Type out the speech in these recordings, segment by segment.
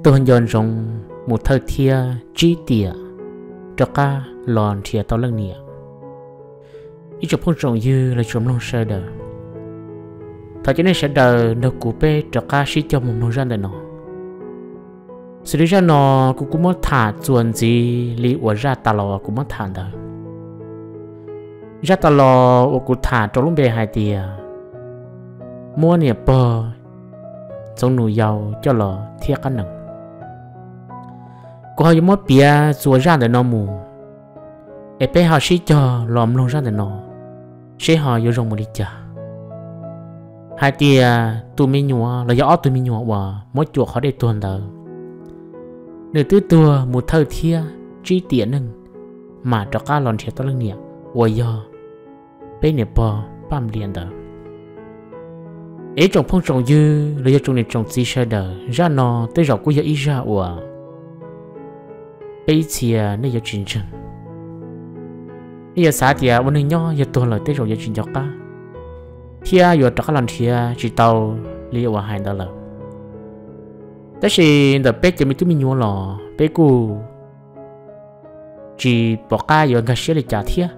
Tuag nco ntsoov mus thawj thiab tsib tiam rov qab los nrhiav tau leej niam. Ib tsoom phooj tsoom ywg los tsoom mloog sawv daws, thov cov nej sawv daws nrog kuv peb rov qab sib cog mus mloog zaj ntawm no. Xws li zaj no kuv kuj muab tham txuas ntxiv li uas zaj tas los kuv muab tham ntawd. Zaj tas los uas kuv tham rau lub npe hais tias muab niam pog Ntxoov Nus Yau coj los thiab qab nees. Kuv ho yuav muab piav txuas zaj ntawm no mus, es peb ho sib cog los mloog zaj ntawm no, seb ho yuav zoo mus li cas. Hais tias tus me nyuam los yog ob tug me nyuam uas muab cuam qhov dej tuag ntawd, nws twb tuag mus thawj thiab tsib tiam neeg, mam rov qab los nrhiav tau leej niam uas yog peb niam pog Paj Nplias ntawd. Ib tsoom phooj tsoom ywg los yog tsoom niam tsoom txiv sawv daws, zaj no tej zaum kuj yog ib zaj uas peb ib txhia nej yuav tsis ntseeg. Nej yuav xav tias ua neeg nyob yog tuag lawm tej zaum yuav tsis nco qab, thiab yuav rov qab los nrhiav tsis tau li uas hais ntawd lawm. Tab sis ntawm peb cov me tub me nyuam los peb kuj tsis pom qab yuav nkag siab li cas thiab,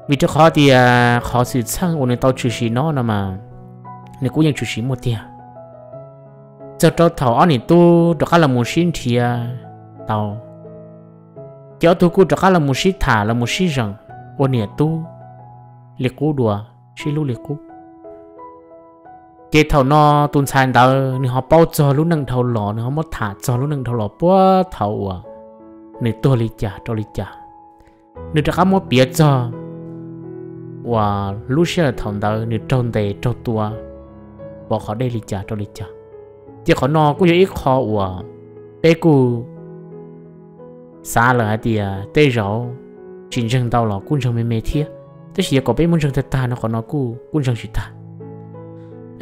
vim rau qhov tias qhov xwm txheej uas nws tau tshwm sim no no mas nws kuj yeej tshwm sim muaj tiag. Txog rau thaum ob niam tub rov qab los mus sib nrhiav tau, ces ob tug kuj rov qab los mus sib tham los mus sib zeem ua niam tub li qub dua, sib hlub li qub. Ces thaum no tus ntxhais ntawd nws ho paub txog lub neej dhau los, nws ho muab tham txog lub neej dhau los puag thaum uas nws tuag li cas rau li cas. Nws rov qab muab piav txog uas lub sij hawm thaum ntawd nws raug ntes raug tua pov qhov dej li cas rau li cas. Ces qhov no kuj yog ib qho uas peb kuj xav lawm hais tias tej zaum tsis ntseeg ntau los kuj ntseeg me me thiab, tab sis yog kom peb muab ntseeg tag tag no qhov no kuj kuj ntseeg tsis tag.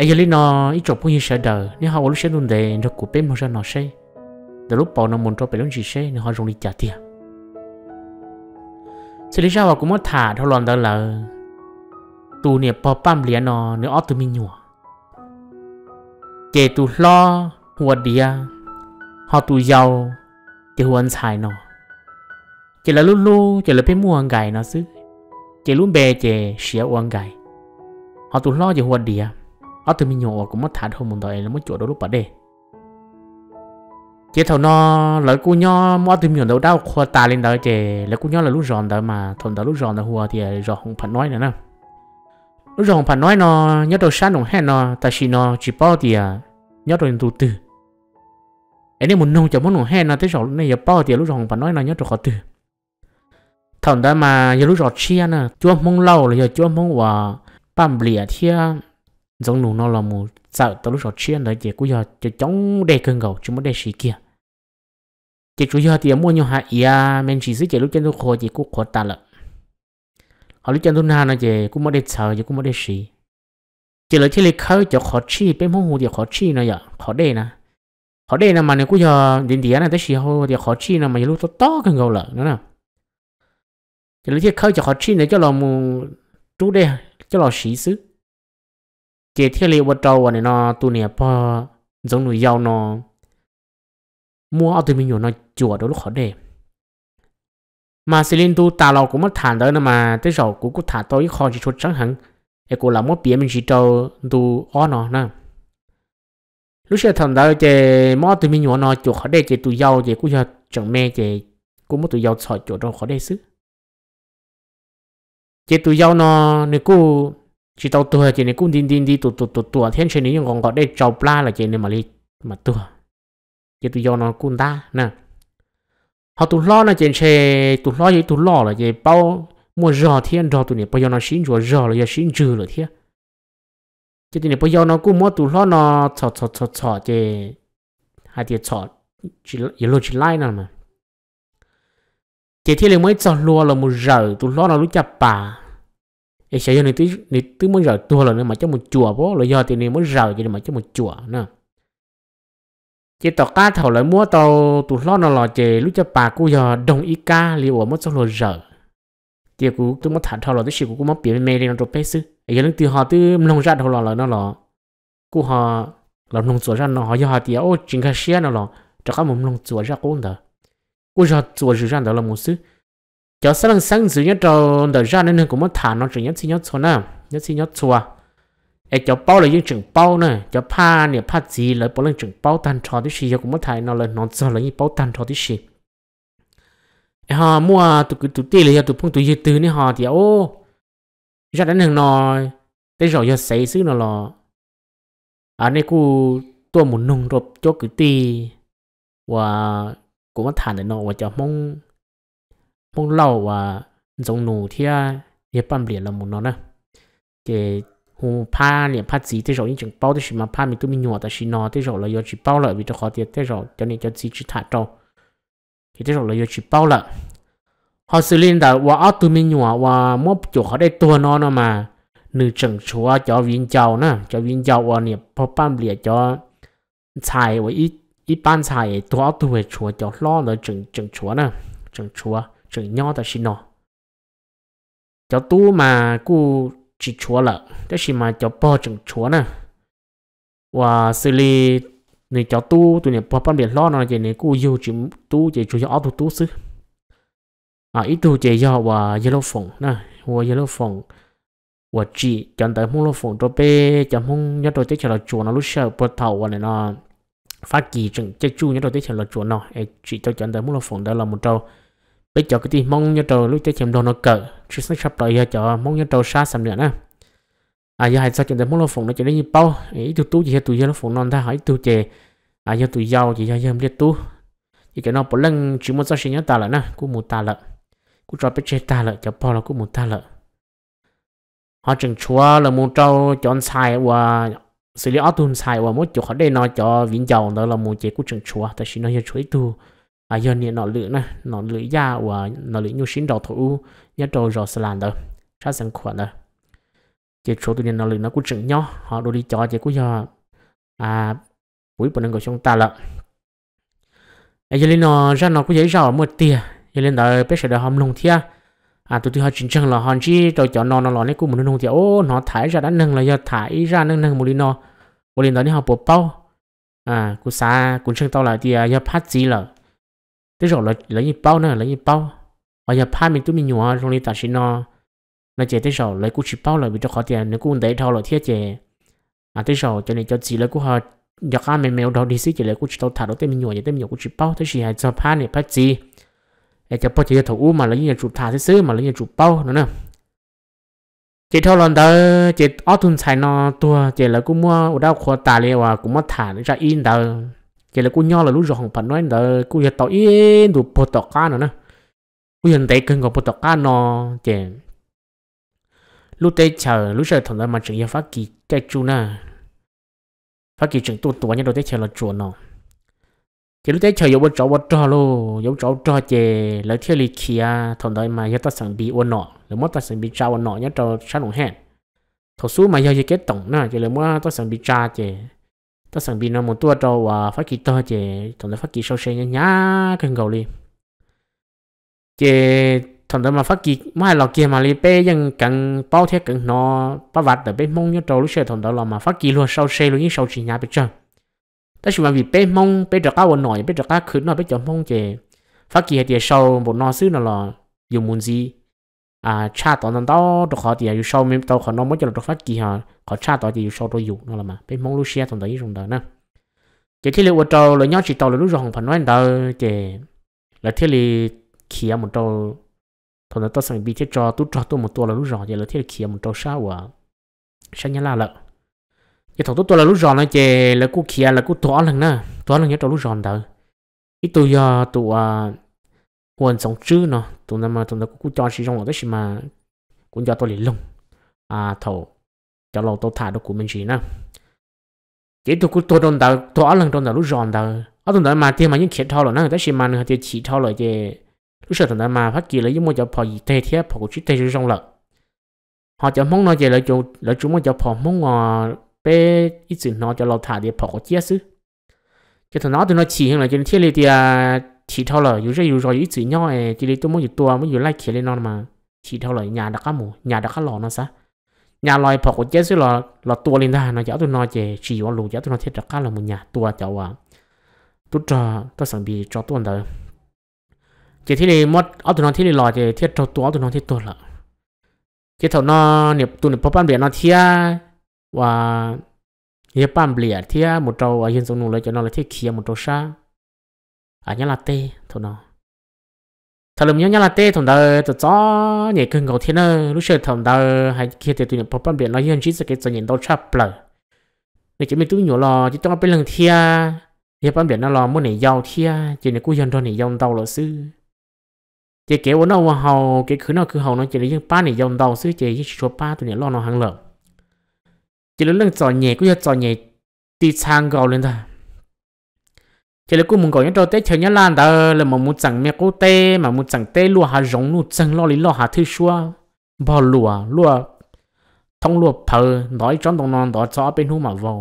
Es yog li no, ib tsoom phooj ywg sawv daws, nej ho ua lub siab ntuj ntev nrog kuv peb mloog zaj no seb ntawm lub paus no mus rau pem lub ntsis seb nws ho zoo li cas tiag. Xws li zaj uas kuv muab tham dhau los ntawd lawm, tus niam pog Paj Nplias no nws ob tug me nyuam, ces tus hlob hu ua Diav, ho tus yau ces hu ua Ntxhais no. Ces lawv lub hlub ces lawv pheej muaj ua Nkais no xwb, ces lub npe ces siav ua Nkais. Ho tus hlob ces hu ua Diav. Ob tug me nyuam uas kuv muab tham dhau mus ntawd es lawv muab cuam rau lub pas dej. Ces thaum no lawv kuj nyob muab ob tug me nyuam ntawd ua dab ua qhua tas li ntawd ces lawv kuj nyob lawv lub zos ntawd mas thaum ntawd lub zos ntawd hu ua tias zos Hoos Pham Noib no na. Lub zos Hoos Pham Noib no nyob rau sab Noom Hej no, tam sim no tsis paub tias nyob rau ntu twg. Es nej mus noog cov Hmoob Noom Hej no tej zaum nej yuav paub tias lub zos Hoos Pham Noib no nyob rau qhov twg. Thaum ntawd mas yog lub zos tshiab na, cuab Hmoob Lauj los yog cuab Hmoob uas Paj Nplias thiab Ntxoov Nus no los mus txawm tau lub zos tshiab ntawd ces kuj yog coob coob dej kawg nkaus tsis muaj dej siv kiag. Ces tsuas yog tias muaj nyuag hav iav me ntsis xwb ces lub caij ntuj qhua ces kuj qhuav tas lawm. Ho lub caij ntuj nag no ces kuj muaj dej txhawv ces kuj muaj dej siv. Ces lawv thiaj li khawb cov qhov tshij, peb Hmoob hu tias qhov tshij no yom, qhov dej na. Qhov dej no mas nws kuj yog ntiav ntiav na, tab sis hu tias qhov tshij no mas yog lub tob tob kawg nkaus lawm no na. Ces lawv thiaj khawb cov qhov tshij ntawd coj los mus rub dej coj los siv xwb. Ces thiaj li ua rau uas nim no tus niam pog Ntxoov Nus Yau no muab ob tug me nyuam no cuam rau lub qhov dej. Mas xws li ntu tas los kuv muab tham ntawd no mas tej zaum kuv kuj tham tau ib qho tsis tshua tseeb heev, es kuv lam muab piav me ntsis rau ntu ob no na. Lub sij hawm thaum ntawd ces muab ob tug me nyuam no cuam qhov dej ces tus yau ces kuj yog tseem me ces kuj muab tus yau txhom cuam rau qhov dej xwb. Ces tus yau no nws kuj tsis tau tuag ces nws kuj nti nti nti tuam tuam tuam tuam thiab ntshe nws yeej nqos nqos dej tsau plab lawm ces nws mam li mam tuag. Ces tus yau no kuj ntab na. Ho tus hlob no ces ntshe tus hlob yog ib tug loj lawm ces paub muaj zog thiab nrog tus niam pog yau no sib ntsuas zog los yog sib ntswg lawm thiab. Ces tus niam pog yau no kuj muab tus hlob no txhom txhom txhom txhom ces hais tias txhom yuav luag tsis laib no mas. Ces thiaj li muaj ib txoj hlua los mus zawm tus hlob no lub caj pas, es xyov yog nws twb muab zawm tuag lawm nws mam coj mus cuam pab los yog tias nws muab zawm ces nws mam coj mus cuam na. Ces tom qab thaum lawv muab tau tus hlob no los ces lub caj pas kuj yog doog ib kab li uas muab txoj hlua zawm. Ces kuv twb muab tham dhau los tab sis kuv kuj muab piav me me li no rau peb xwb, es yog leej twg ho twb mloog zaj dhau los lawm no los kuj ho los mloog txuas zaj no, ho yog hais tias ua tsis nkag siab no los rov qab mus mloog txuas zaj qub ntawd, kuj yog txuas zaj ntawd los mus xwb. Cov xeeb leej xeeb ntxwv nyob rau ntawm zaj neej neeg kuv muab tham no tseem nyob txhij nyob txhua na, nyob txhij nyob txhua. Es cov paub lawv yeej tseem paub na, cov phaj niam phaj txiv lawv puav leej tseem paub tag nrho tib si, yog kuv muab tham no lawv hnov txog lawv yeej paub tag nrho tib si. Es ho muaj tus kwv tus tij los yog tus phooj tus ywg twg nej ho tias, zaj dab neeg no tej zaum yog xev xwb no los nej kuj tuaj mus nug rau cov kwv tij uas kuv muab tham ntawm no uas cov Hmoob Lauj uas Ntxoov Nus thiab yawg Paj Npliam los mus no na. Ces hu phaj niam phaj txiv tej zaum yeej tseem paub, tab sis mas phaj me tub me nyuam tam sim no tej zaum lawv yuav tsis paub lawm, vim rau qhov tias tej zaum cov niam cov txiv tsis tham rau, ces tej zaum lawv yuav tsis paub lawm. Ho xws li ntawm uas ob tug me nyuam uas muab cuam qhov dej tuag no no mas, nws tseem tshuav cov viv ncaus na, cov viv ncaus uas niam pog Paj Npliam cov ntxhais uas ib pab ntxhais tuag ob tug, tshuav cov hlob ntawd tseem tshuav na, tseem tshuav tseem nyob tam sim no. Cov tub mas kuj tsis tshuav lawm, tab sis mas cov pog tseem tshuav na. Uas xws li nws cov tub, tus niam pog Paj Npliam hlob no ces nws kuj yug tsis tub, ces tsuas yog ob tug tub xwb. Ib tug ces yog uas yawg Lauj Foom na, hu ua yawg Lauj Foom uas tsim cov ntawv Hmoob Lauj Foom rau peb cov Hmoob nyob rau teb chaws Los Tsuas no. Lub sij hawm puag thaum uas no Fab Kis tseem caij tsuj nyob rau teb chaws Los Tsuas no es tsim tau cov ntawv Hmoob Lauj Foom ntawd los mus rau peb cov kwv tij Hmoob nyob rau lub teb chaws Nplog no kawm, tshwj xeeb tshaj plaws yog cov Hmoob nyob rau sab Xam Nuam na. Yog hais txog cov ntawv Hmoob Lauj Foom no ces nej yeej paub, ib tug tub ces yog tus yawg Lauj Foom no ntag, ho ib tug ces yog tus yau ces yog yawg Npliaj Tub. Ces cov no puav leej tsis muaj txoj sia nyob tas lawm na, kuj mus tas lawm, kuj tso peb tseg tag lawm, cov pog los kuj mus tag lawm. Ho tseem tshuav los mus rau cov ntxhais uas, xws li ob tug ntxhais uas muab cuam qhov dej no cov viv ncaus ntawd los mus ces kuj tseem tshuav, tam sim no yog tshuav ib tug yog niam Nom Lwm na, Nom Lwm Yaj uas Nom Lwm Nyuj sib nraus thaum ub nyob rau zos Xa Las ntawd, sab Xeev Khuam ntawd. Ces tshuav tus niam Nom Lwm no kuj tseem nyob, ho dua li cov ces kuj yog puv ib puas nees nkaum xyoo tas lawm. Yog li no, zaj no kuj yog ib zaj uas muaj tiag, yog li ntawd peb sawv daws ho mloog thiab. Tus twg ho tsis ntseeg los ho ntsib rau cov no no los nej kuj mus nug nug tias, ub, hnov tham ib zaj dab neeg los yog tham ib zaj neej neeg mus li no, ua li ntawd nej ho puas paub? Kuv xav kuv ntseeg tau lawm tias yog phab txiv lawm, tej zaum lawv yeej paub na, lawv yeej paub. Ho yog phab me tub me nyuam zoo li tam sim no no ces tej zaum lawv kuj tsis paub lawm, vim rau qhov tias nws kuj ntev dhau lawm thiab ces tej zaum cov niam cov txiv lawv kuj ho nco qab me me ua dog dig xwb ces lawv kuj tsis tau tham rau tej me nyuam ces tej me nyuam kuj tsis paub. Tab sis hais txog phab niam phab txiv es cov pog cov yawg thaum ub mas lawv yeej yuav tsum tham xwb xwb mas lawv yeej yuav tsum paub no na. Ces dhau los ntawd ces ob tug ntxhais no tuag ces lawv kuj muab ua dab qhua tas li uas kuv muab tham zaj ib ntawd. Ces lawv kuj nyob lawv lub zos Hoom Pham Nuaib ntawd kuj yog tau ib ntus puag tom qab no na, kuj yog ntev kawg nkaus puag tom qab no. Ces lub teb chaws lub sij hawm thaum ntawd mas tseem yog Fab Kis caij tsuj na, Fab Kis tseem tuaj tuav nyob rau teb chaws Los Tsuas no. Ces lub teb chaws yuav ua tsov ua rog lauj, yuav ua tsov ua rog ces lawv thiaj li khiav, thaum ntawd mas yog Toj Xeem Npis ua nom, lawv muab Toj Xeem Npis tsa ua nom nyob rau sab Noom Hej. Thaum xub mas yog yawg Keb Toom na, ces lawv muab Toj Xeem Npis tsa ces Toj Xeem Npis no mus tuaj rau uas Fab Kis tog ces thaum ntawd Fab Kis sau se hnyav hnyav kawg nkaus li. Ces thaum ntawd mas Fab Kis muab hais los kiag mas li peb yeej keev paub thiab keev hnov pab vav tawm peb Hmoob nyob rau lub sij hawm thaum ntawd los mas Fab Kis luag sau se luag yeej sau tsis hnyav pes tsawg. Tab sis mas vim peb Hmoob peb rov qab ua nom es peb rov qab khwv noj peb cov Hmoob ces Fab Kis hais tias sau npaum no xwb no los yus mus ntxiv tshaj tod ntau ntau, rau qhov tias yus sau tau qhov no muab coj los rau Fab Kis, qhov tshaj tod ces yus sau rau yus no los mas peb Hmoob lub siab thaum ntawd yeej zoo ntawd na. Ces thiaj li ua rau lawv nyob tsis tau lawv lub zos Hoom Pham Nuaib ntawd ces lawv thiaj li khiav mus rau, thaum ntawd Toj Xeem Npis thiaj tso tub rog tuaj mus tua lawv lub zos ces lawv thiaj li khiav mus rau sab uas sab Nyab Laj lawm. Ces thaum tuaj tua lawv lub zos no ces lawv kuj khiav, lawv kuj tuag ob leeg na, tuag ob leeg nyob rau lub zos ntawd. Ib tug yog tus uas hu ua Ntxoov Tswb no, tus ntawd mas thaum ntawd kuv kuj co tsis zoo lawm tab sis mas kuv nco tau li loog thaum cov laus tau tham rau kuv me ntsis na. Ces ib tug kuj tuag rau ntawd, tuag ob leeg rau ntawm lub zos ntawd. Ob tug ntawd mas tiag mas yeej khiav dhau lawm na, tab sis mas nws hais tias chim dhau lawm ces lub sij hawm thaum ntawd mas Fab Kis lawv yeej muaj cov phom yim teg thiab phom kaum tsib teg zoo zoo lawm. Ho cov Hmoob no ces lawv tsuas muaj cov phom Hmoob uas peb ib txwm hnov cov laus tham tias phom quav ciab xwb. Ces thaum ntawd ob tug no chim heev lawm ces nws thiaj li tias chim dhau lawm, yus zej yus zos yus ib txwm nyob es cia li tuaj muab yus tua muab yus laij khiav li no mas chim dhau lawm, nyas rov qab mus nyas rov qab los no xav. nyas los phom quav ciab xwb los tua li ntag no ces ob tug no ces tsis yuav lus ces ob tug no thiaj rov qab los mus nyas tua cov uas tub rog Toj Xeem Npis tso tuaj ntawd. Ces thiaj li muab ob tug no thiaj li los ces thiaj raug tua ob tug no thiaj tuag lawm. Ces thaum no tus niam pog Paj Npliam no thiab uas yawg Paj Npliam thiab mus rau uas yawg Ntxoov Nus lawv cov no lawv thiaj khiav mus rau sab Nyab Laj teb thaum no. Thaum lawv mus nyob Nyab Laj teb thaum ntawd txom txom nyem kawg nkaus thiab na. Lub sij hawm thaum ntawd hais kiag tias tus niam pog Paj Npliam no yog ntsib txoj kev txom nyem ntau tshaj plaws. Nws cov me tub me nyuam los coob coob ob peb leeg thiab, yawg Paj Npliam no los muaj niam yau thiab ces nws kuj yog nrog niam yau ntau lawm xwb. Ces kev ua noj ua haus, kev khwv noj khwv haus no ces nws yeej pab niam yau ntau xwb ces yeej tsis tshua pab tus niam loj no heev lawm. Ces lawv leej txom nyem kuj yog txom nyem ti txha nkaus li ntag. Ces lawv kuj mus nkaum nyob rau teb chaws Nyab Laj ntawd, lawv mam mus txeem me qub teb, mam mus txeem teb luaj hav zoov nuj txeeg loj li loj hav thwj suab, npog luas luaj thoob luaj phawv, ntov ib tsob ntoo no ntov txog ob peb hnub mam vau.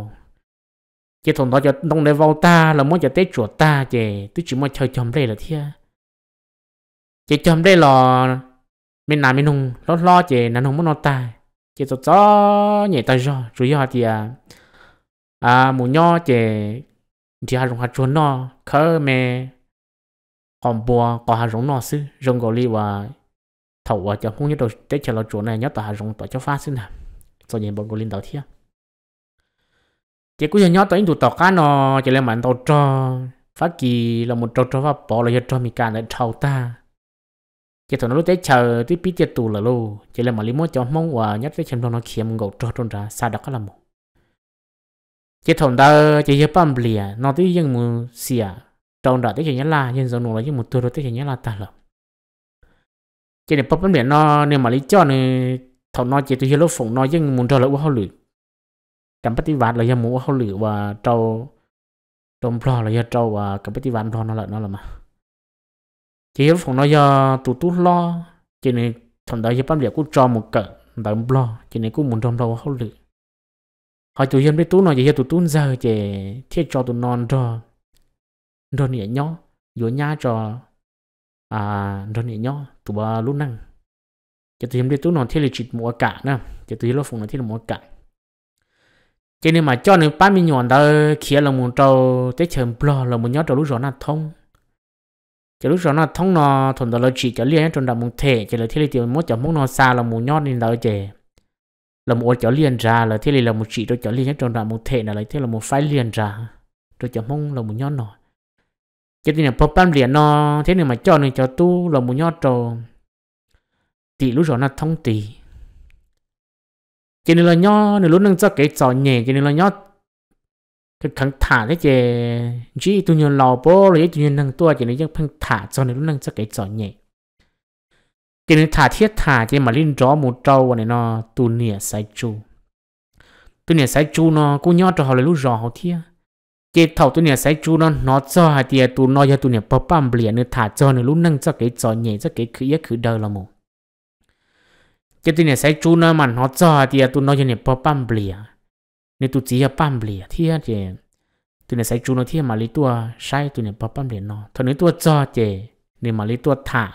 Ces thaum ntov cov ntoo ntawd vau tag, lawv muab cov teb tsuam tag ces twb tsis muaj chaw cog nplej lawm thiab. Ces cog nplej los me nas me noog hlob hlob ces nas noog muab noj tag, ces txom txom nyem tag zog, tsuas yog hais tias mus nyob ces nrhiav hav zoov hav tsuag noj, khawb me qos npua qos hav zoov noj xwb, zoo nkaus li uas thaum uas cov Hmoob nyob rau teb chaws Los Tsuas na nyob tom hav zoov tom cob fab xwb ntag, txom nyem npaum nkaus li ntawd thiab. Ces kuj yog nyob tau ib ntus tom qab no, ces lawv mam ntaus rog Fab Kis los mus rau rog Vaj Pov los yog rog Mes Kas ntawd dhau tag. Ces thaum no lub teb chaws twb pib tiaj tus lawm lauj, ces lawv mam li muab cov Hmoob uas nyob teb chaws Nplog no khiav mus nkaum rog rau nrad xa rov qab los mus. Ces thaum ntawd ces yawg Paj Npliam no twb yeej mus xiam rau nram teb chaws Nyab Laj, yawg Ntxoov Nus los yeej mus tuag rau teb chaws Nyab Laj tag lawm. Ces niam pog Paj Npliam no nws mam li coj nws, thaum no ces tus yawg Lub Foom no yeej mus nrog lawv ua hauj lwm kam pab tib vav los yog mus ua hauj lwm uas rau, rau Nplog los yog rau uas kam pab tib vav Nplog no lawm no los mas. Ces yawg Lub Foom no yog tus tub hlob, ces nws, thaum ntawd yawg Paj Npliam kuj tso mus kawm ntawv Nplog ces nws kuj mus nrog Nplog ua hauj lwm. Ho tus yawg Nplej Tub no ces yog tus tub ntxawg ces thiaj tso tus no nrog, nrog niam nyob, yuav nyab tso nrog niam nyob tuav lub neej. Ces tus yawg Nplej Tub no thiaj li tsis mus ua kam na, ces tus yawg Lub Foom no thiaj li mus ua kam. Ces nws mam coj nws pab me nyuam ntawd khiav los mus rau teb chaws Nplog los mus nyob rau lub zos Naj Thoob. Ces lub zos Naj Thoob no thaum ntawd lawv tsim cov liaj nyob rau nram Mus Them, ces lawv thiaj li tias muab cov Hmoob no xa los mus nyob li ntawd ces los mus ua cov liaj nrad, lawv thiaj li los mus tsim rau cov liaj nyob rau nram Mus Them na, lawv thiaj los mus faib liaj nrad rau cov Hmoob los mus nyob no. Ces tus niam pog Paj Npliam no thiab nws mam coj nws cov tub los mus nyob rau tim lub zos Naj Thoob tid. Ces nws los nyob nws lub neej txoj kev txom nyem, ces nws los nyob kheev tham thiab ces ntsib ib tug nyuag laus pab los yog ib tug nyuag neeg tuaj, ces nws yeej pheej tham txog nws lub neej txoj kev txom nyem. Ces nws tham thiab tham ces mam li nrov mus rau uas nim no tus niam Xaiv Tsu. Tus niam Xaiv Tsu no kuj nyob rau hauv lawv lub zos hauv thiab. Ces thaum tus niam Xaiv Tsu no hnov txog hais tias tus no yog tus niam pog Paj Npliam, nws tham txog nws lub neej txoj kev txom nyem, txoj kev khwv iab khwv daw los mus, ces tus niam Xaiv Tsu no mas hnov txog hais tias tus no yog niam pog Paj Npliam, nws tus txiv yog Paj Npliam thiab, ces tus niam Xaiv Tsu no thiaj mam li tuaj saib tus niam pog Paj Npliam no. Thaum nws tuaj txog ces nws mam li tuaj tham,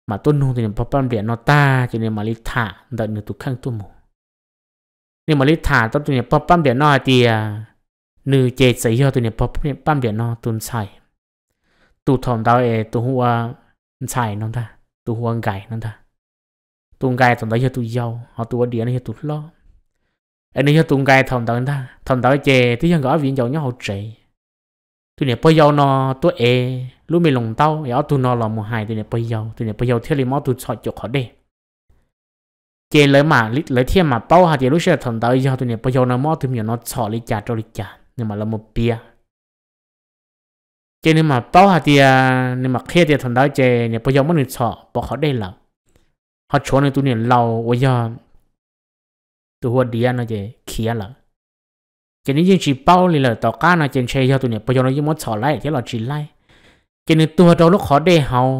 mam tuaj nug tus niam pog Paj Npliam no tag ces nws mam li tham ntawm nws tus kheej tuaj mus. Nws mam li tham tau tus niam pog Paj Npliam no hais tias nws ces txawm yog tus niam pog Paj Npliam no tus ntxhais, tus thaum ntawd es tus hu ua ntxhais no ntag, tus hu ua Nkais no ntag. Tus Nkais thaum ntawd yog tus yau, ho tus ua diav no yog tus hlob. Es nws yog tus Nkais thaum ntawd ntag. Thaum ntawd ces twb yog nkawd ob viv ncaus nyob hauv tsev. Tus niam pog yau no tuaj ev lub me loos ntaub es ob tug no los mus hais tus niam pog yau, tus niam pog yau thiaj li muab ob tug txhom cuam qhov dej. Ces lawv thiaj mam paub hais tias lub sij hawm thaum ntawd yog tus niam pog yau no muab ob tug me nyuam no txhom li cas rau li cas, nws mam los mus piav. Ces nws mam paub hais tias, nws mam qhia tias thaum ntawd ces niam pog yau muab nws txhom pov qhov dej lawm, ho tshuav nws tus niam laus uas yog tus hu ua diav no ces khiav lawm. Ces nws yeej tsis paub li lawm, tom qab no ces ntshe yog tus niam pog yau no yeej muab txhom laib thiab los tsis laib, ces nws tuag rau lub qhov dej hauv.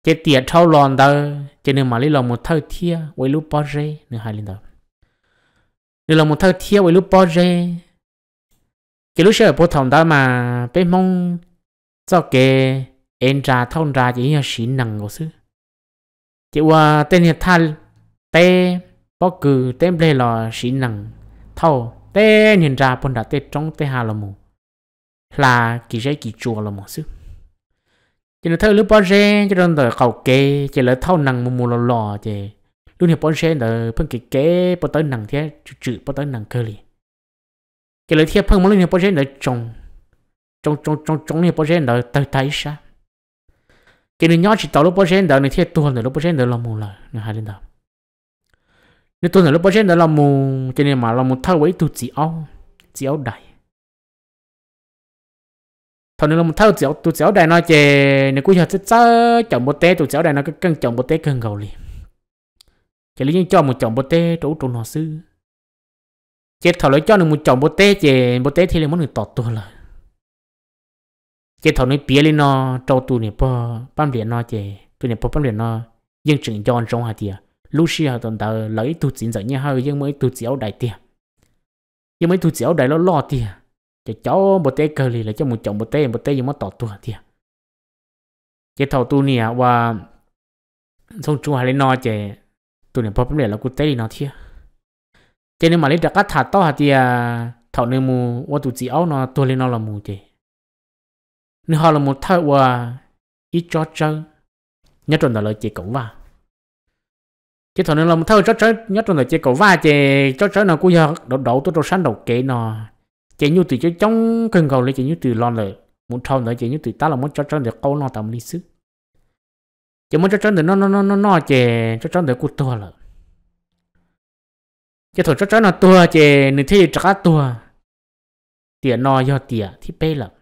Ces tiam dhau los ntawd ces nws mam li los mus thawj thiab ua ib lub pob zeb, nws hais li ntawd. Nws los mus thawj thiab ua ib lub pob zeb. Ces lub sij hawm puag thaum ntawd mas peb Hmoob txoj kev ev nra thauj nra ces yeej yog siv nees nkaus xwb. Ces ua tej niag thaj teb pob kws teb nplej los siv nees thauj teb niag nra puag nram tej roob tej hav los mus, hla kis zeb kis tsua los mus xwb. Ces nws thauj lub pob zeb coj rau ntawm qaum kev ces lawv thauj nees mus mus los los ces lub niag pob zeb ntawd pheej kev kev pob tawb nees thiab tsw tswm pob tawb nees kawg li. Ces lawv thiaj pheej muab lub niag pob zeb ntawd tsoo, tsoo tsoo tsoo niag pob zeb ntawd tawg tag ib sab. Ces nws nyob tsis tau lub pob zeb ntawd nws thiaj tuag ntawm lub pob zeb ntawd los mus lawm, nws hais li ntawd. Nws tuag ntawm lub pob zeb ntawd los mus ces nws mam los mus thawj ua ib tug txiv aub, txiv aub dais. Thaum nws los thawj tus txiv aub dais no ces nws kuj yog txawj txawj caum npua teb, tus txiv aub dais no keej caum npua teb kawg nkaus li. Ces lawv yeej coj mus caum npua teb rau ub rau no xwb. Ces thaum lawv coj nws mus caum npua teb ces npua teb thiaj li muab nws tom tuag lawm. Ces thaum nws piav li no rau tus niam pog Paj Npliam no ces tus niam pog Paj Npliam no yeej tseem nco ntsoov hais tias lub sij hawm thaum ntawd lawv ib tug txiv ntxawm Nyiaj Hawj yeej muaj ib tug txiv aub dais tiag, yeej muaj ib tug txiv aub dais loj loj tiag, caum caum npua teb kawg li, lawv coj mus caum npua teb, npua teb yeej muab tom tuag tiag. Ces thaum tus niam uas Ntxoog Tsu hais li no ces tus niam pog Paj Npliam los kuj teb li no thiab. Ces nws mam li rov qab tham tau hais tias thaum nws mus ua tus txiv aub no tuag li no los mus ces nws ho los thawj ua ib tsob tsawb nyob rau ntawm lawv ces kaum vaj. Ces thaum nws los thawj tsob tsawb nyob rau ntawm ces kaum vaj ces tsob tsawb no kuj yog dauv dauv tuaj rau sab nraum kev no, ces nyuj twm coob coob kawg nkaus li, ces nyuj twm los ntawm mus dhau ntawd ces nyuj twm tab los muab tsob tsawb ntawd qaub noj tas li xwb. Ces muab tsob tsawb ntawd noj noj noj noj ces tsob tsawb ntawd kuj tuag lawm. Ces thaum tsob tsawb no tuag ces nws thiaj li rov qab tuag tiam no yog tiam thib peb lawm.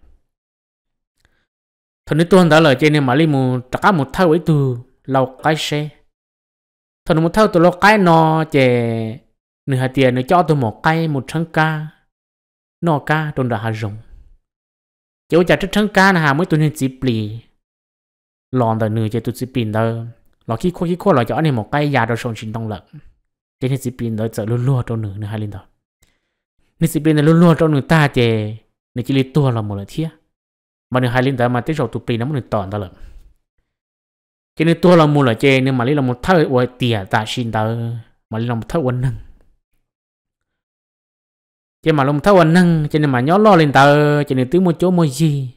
Thaum nws tuag ntawd lawm ces nws mam li mus rov qab mus thawj ua ib tug lau qaib seb. Thaum nws mus thawj tus lau qaib no ces nws hais tias nws coj ob tug maum qaib mus rheeb kab, noj kab rau nram hav zoov. Ces ua cas rheeb rheeb kab na has muaj ib tug niag txiv plis los ntawm nws, ces tus txiv plis ntawd los khib khuaj khib khuaj los ces ob niag maum qaib ya rau saum ntsis ntoo lawm. Ces niag txiv plis ntawd txawm luag luag rau nws, nws hais li ntawd. Niag txiv plis ntawd luag luag rau nws tag ces nws cia li tuag los mus lawm thiab. Mas nws hais li ntawd mas tej zaum tus plis no muab nws tom ntawd lawm. Ces nws tuag los mus lawm ces nws mam li los thawj ua tiam tam sim ntawd, mam li los thawj ua neeg. Ces mam los thawj ua neeg ces nws mam nyob loj li ntawd ces nws twb muaj cuab muaj yig.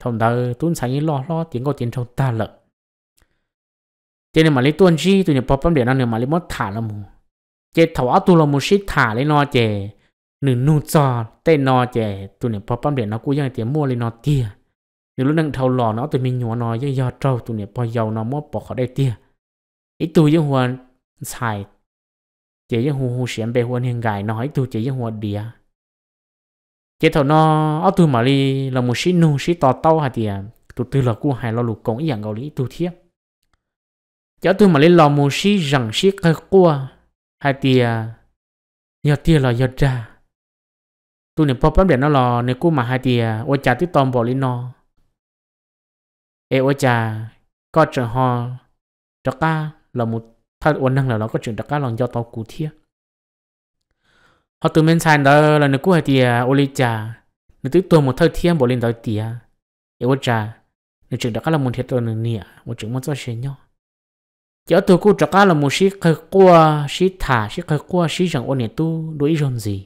Thaum ntawd tub ntxhais yeej loj hlob tiav nkauj tiav nraug tag lawm. Ces nws mam li tuaj ntsib tus niam pog Paj Npliam no, nws mam li muab tham los mus. Ces thaum ob tug los mus sib tham li no ces nws nug txog tej no ces tus niam pog Paj Npliam no kuj yeej tias muaj li no tiag. Nws lub neej dhau los nws ob tug me nyuam no yeej yog raug tus niam pog yau no muab pov qhov dej tiag. Ib tug yeej hu ua Ntxhais, ces yeej hu hu siav npe hu ua niag Nkais no, ib tug ces yeej hu ua Diav. Ces thaum no ob tug mam li los mus sib nug sib to taub hais tias tus twg los kuj hais lo lus koom ib yam nkaus li ib tug thiab. Ces ob tug mam li los mus sib zeem sib qawg quaj hais tias yog tiag los yog dag. Tus niam pog Paj Npliam no los nws kuj mam hais tias ua cas twb tau npaum li no es ua cas koj tseem ho rov qab los mus thawj ua neeg lawm los koj tseem rov qab los nco tau kuv thiab. Ho tus me ntxhais ntawd los nws kuj hais tias ua li cas nws twb tuag mus thawj thiab npaum li ntawd tiag, es ua cas nws tseem rov qab los mus nrhiav tau nws niam uas tseem muaj txoj sia nyob. Ces ob tug kuj rov qab los mus sib qawg quaj sib tham sib qawg quaj sib zeem ua niam tub dua ib zaug ntxiv,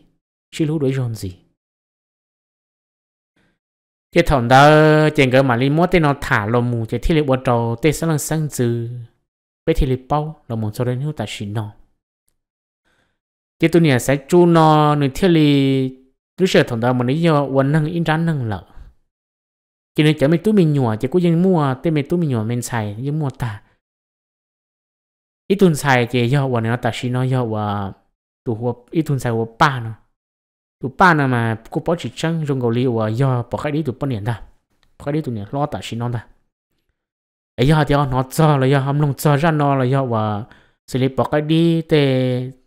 sib hlub dua ib zaug ntxiv. Ces thaum ntawd ces nkawd mam li muab tej no tham los mus ces thiaj li ua rau tej xeeb leej xeeb ntxwv peb thiaj li paub los mus txog rau hnub tam sim no. Ces tus niam Xaiv Tsu no nws thiaj li, lub sij hawm thaum ntawd mas nws yeej yog ua neeg ib nrab neeg lawm. Ces nws cov me tub me nyuam ces kuj yeej muaj, tej me tub me nyuam me ntxhais yeej muaj tag. Ib tug ntxhais ces yog uas nim no tam sim no yog uas tus, ib tug ntxhais hu ua Paj no. Tus Paj no mas kuj paub tsis tseeb, zoo nkaus li uas yog Pov Qaib Dib tus poj niam ntag, Pov Qaib Dib tus niam hlob tam sim no ntag. Es yog hais tias ho hnov txog los yog ho mloog txog zaj no los yog uas xws li Pov Qaib Dib tej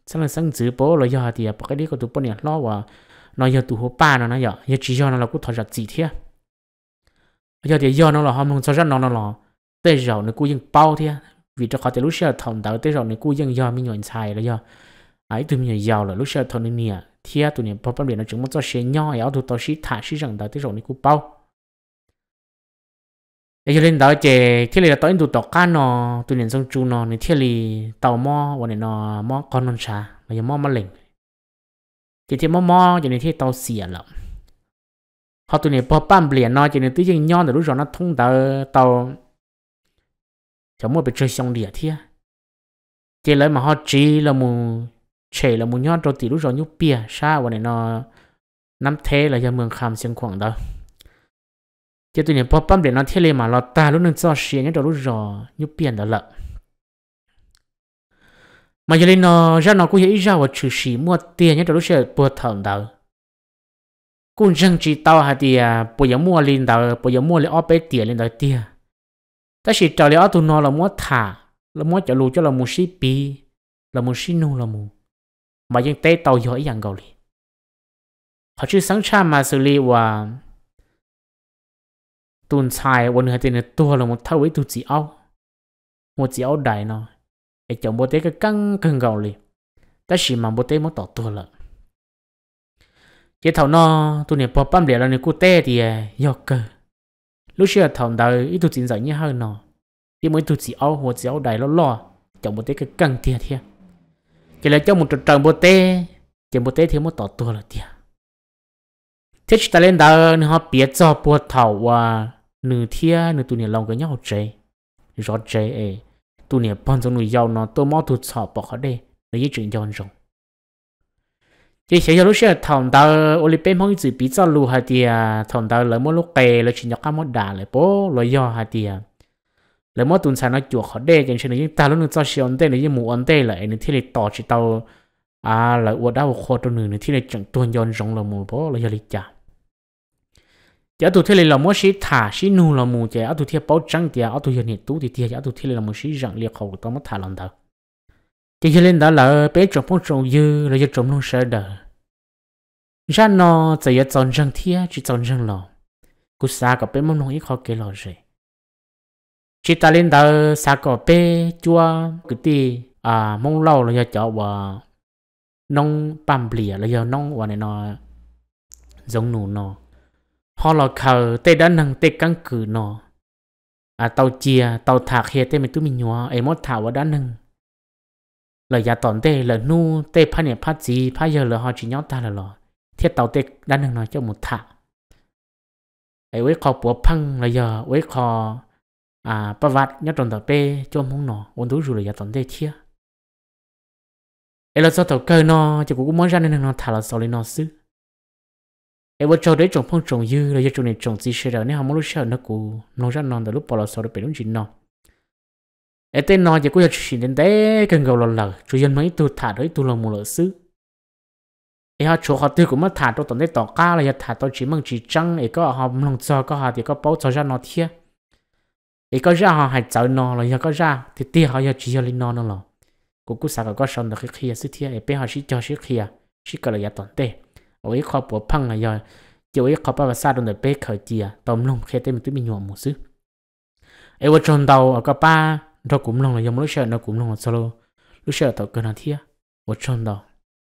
xeeb leej xeeb ntxwv paub los yog hais tias Pov Qaib Dib koj tus poj niam hlob uas no yog tus hu ua Paj no na yom, yog tsis yog no los kuj thov zam txim thiab. Yog tias yog no los ho mloog txog zaj no no los tej zaum nws kuj yeej paub thiab, vim rau qhov tias lub sij hawm thaum ntawd tej zaum nws kuj yeej yog me nyuam ntxhais los yog ib tug me nyuam yaus lawm, lub sij hawm thaum nws niam thiab tus niam pog Paj Npliam no tseem muaj txoj sia nyob es ob tug tau sib tham sib zeem ntawd tej zaum nws kuj paub. Yog li ntawd ces thiaj li los tau ib ntus tom qab no, tus niam Ntxoov Tsu no nws thiaj li tau mob ua nim no mob qog noj ntshav los yog mob mab lees, ces thiaj mob mob ces nws thiaj tau xiam lawm. Ho tus niam pog Paj Npliam no ces nws twb yeej nyob ntawm lub zos Nab Thoob ntawd tau xyov muaj pes tsawg xyoo diam thiab. Ces lawv mam ho tsiv los mus, tshem los mus nyob rau tim lub zos Nyuj Piag sab ua nim no Nab Theb los yog Mws Kham Xeev Khuam ntawd. Ces tus niam pog Paj Npliam no thiaj li mam los tag lub neej txoj sia nyob rau lub zos Nyuj Piag ntawd lawm. Mas yog li no, zaj no kuj yog ib zaj uas tshwm sim muaj tiag nyob rau lub sij hawm puag thaum ntawd. Kuj ntseeg tsis tau hais tias puas yuav muaj li ntawd, puas yuav muaj li ob peb tiam li ntawd tiag. Tab sis raws li ob tug no los muab tham, los muab cov lus coj los mus sib piv, los mus sib nug los mus, mas yeej teb tau yog ib yam nkaus li. Qhov tshwj xeeb tshaj mas xws li uas tus ntxhais uas nws hais tias nws tuag los mus thawj ua ib tug txiv aub, ua txiv aub dais no, es caum npua teb kawg keej kawg nkaus li, tab sis mas npua teb muab tom tuag lawm. Ces thaum no tus niam pog Paj Npliam los nws kuj teb tias yog kawg, lub sij hawm thaum ntawd ib tug txiv ntxawm Nyiaj Hawj no, yeej muaj ib tug txiv aub ua txiv aub dais loj loj, caum npua teb kawg keej tiag thiab. Ces lawv coj mus raws raws npua teb, ces npua teb thiaj muab tom tuag lawm tiag. Thiab tsis tas li ntawd nws ho piav txog puag thaum uas nws thiab nws tus niam laus nkawd nyob hauv tsev, zov tsev es tus niam pog Ntxoov Nus Yau no tuaj mob tug txhom pom qhov dej, nws yeej tseem nco ntsoov. Ces xyov yog lub sij hawm thaum ntawd ua li peb Hmoob ib txwm piv txoj lus hais tias thaum ntawd lawv muab lub qe lawv tsis nco qab muab dam lawm pob, los yog hais tias lawv muab tus ntxhais no cuam qhov dej ces ntshe nws yeej tag lub neej txoj sia ua ntej, nws yeej mus ua ntej lawm es nws thiaj li tos tsis tau lawv ua dab ua qhua rau nws, nws thiaj li tseem tuag nco ntsoov los mus pob los yog li cas. Ces ob tug thiaj li los muab sib tham sib nug los mus ces ob tug thiaj paub tseeb tias ob tug yog niam tub tiag tiag, ces ob tug thiaj li los mus sib zeem li qhov kuv tau muab tham los ntawd. Ces yog li ntawd lawm peb tsoom phooj tsoom ywg los yog tsoom mloog sawv daws, zaj no txawm yuav txaus ntseeg thiab tsis txaus ntseeg los kuv xav kom peb muab mloog ib qho kev lom zem. Tsis tas li ntawd xav kom peb cuab kwv tij Hmoob Lauj los yog cov uas noob Paj Npliam los yog noob uas nim no Ntxoov Nus no, ho los khaws tej dab neeg tej keeb kwm no tau cia tau tham qhia tej me tub me nyuam es muab tham ua dab neeg lawm yav tom ntej, lawm hnub tej phab niam phab txiv phab yawg lawv ho tsis nyob tag lawm los thiaj tau tej dab neeg no coj mus tham es ua ib qho puav pheej los yog ua ib qho paj vaj nyob rau ntawm peb cuab Hmoob no ua ntu zus lawm yav tom ntej thiab. Es los txog thaum kawg no ces kuv kuj muab zaj neej neeg no tham los xaus li no xwb. Es ua tsaug rau ib tsoom phooj tsoom ywg los yog tsoom niam tsoom txiv sawv daws nej ho muab lub sij hawm nrog kuv mloog zaj no ntawm lub pos los xaus rau pem lub ntsis no. Es tej no ces kuj yog tshwm sim ntev ntev kawg nkaus los lawm, tsuas yog mloog ib tug tham rau ib tug los mus lawm xwb. Es ho tshuav qhov twg kuv muab tham rau tom ntej tom qab los yog tham tau tsis meej tsis tseeb es koj ho mloog txog koj ho tias koj paub txog zaj no thiab, es koj zaj ho hais txawv no los yog koj zaj tiag tiag ho yog tsis yog li no no los, kuv kuj xav kom koj sau ntawv qhia qhia xwb thiab es peb ho sib cog sib qhia, sib kawm lawm yav tom ntej, ua ib qho puav pheej los yog cia ua ib qho paj vaj xaj rau ntawm peb khaws cia tau mloog qhia tej me tub me nyuam mus xwb. Es ua tsaug ntau uas koj pab nrog kuv mloog los yog muaj lub sij hawm nrog kuv mloog los txog lub sij hawm thaum kawg no thiab. Ua tsaug ntau.